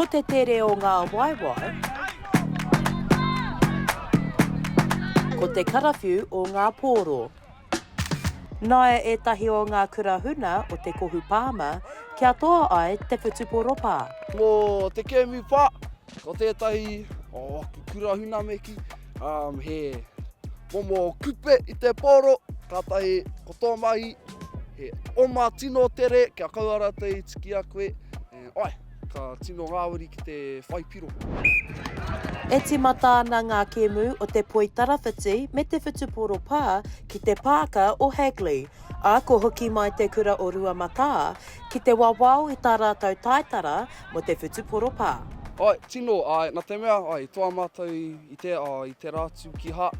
Ko te tere o ngā waewae, ko te karawhiu o ngā pōro. Nāia ētahi o ngā kura huna o te kohu pāma kia toa ai te whutupōro pā. Mō te kēmu pā, ko tētahi o aku kura huna me kī, he momo kupe i te pōro, kātahi ko tō mahi, he oma tino tere kia kaua rātou i tiki a koe, Ae, ka tino ngāwari ki te whai piro. E tīmata ana ngā kēmu o te poitarawhiti me te whutupōro pā ki te pāka o Hagley, ā, ko hoki mai te kura o Ruamatā ki te wawao i tā rātou taitara mō te whutupōro pā. Ae, tino, ae, na te mea, ae, i toa mātou i te, i te rā atu ki ha,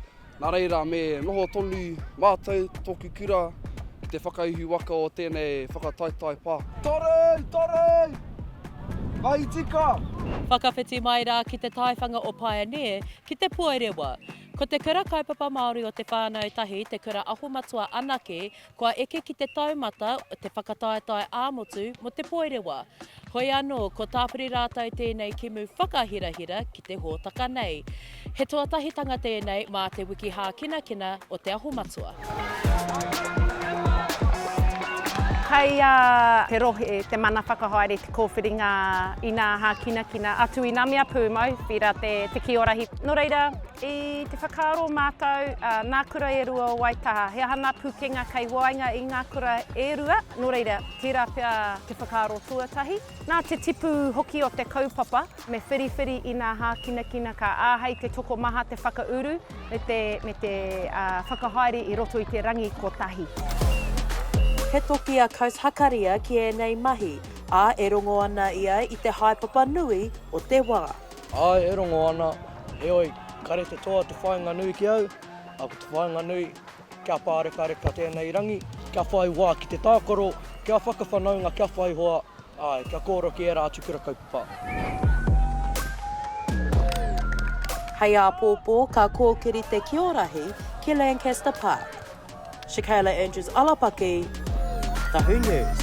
Nā reira, me noho tonu mātou, tōku kura, ki te whakaihu waka o tēnei whakataetae pā. Tarei! Tarei! Mahi tika! Whakawhiti mai rā ki te taiwhanga o Pioneer, ki te Poerewa. Ko te Kura Kaupapa Māori o Te Whānau Tahi te kura aho matua anake Kua eke ki te taumata o te whakataetae ā-motu mō te Poerewa. Hoi anō, ko tāpiri rātou tēnei kemu whakahirahira ki te hōtaka nei. He tuatahitanga tēnei mā te wiki hākinakina o Te Aho Matua. Kei a te rohe te mana whakahaere te kōwhiringa inā hākinakina atu i nā mea pūmau, whīra te, te kiorahi. Nō reira, I te whakaaro mātou, nā kura e rua o Waitaha, he aha nā pūkenga kei waenga i ngā kura e rua, nō reira, tērā pea te whakaaro tuatahi. Nā te tipu hoki o te kaupapa, me whiriwhiri i nā hākinakina ka āhei te tokomaha te whakauru me te, me te whakahaere i roto i te rangi kotahi. He toki a Kaus Hakaria ki ēnei mahi, ā, e rongo ana ia i te haepapa nui o te wā. Āe, e rongo ana, heoi, kare te toa te whāinga nui ki au, ā, ko te whāinga nui, kia pārekareka tēnei rangi, kia whai wā ki te tākaro, kia whakawhanaunga, kia whai hoa, āe, kia kōrero ki ērā atu kura kaupapa. Hei āpōpō ka kōkiri te kiorahi ki Lancaster Park. Shakayla Andrews Alapaki, Tahu News.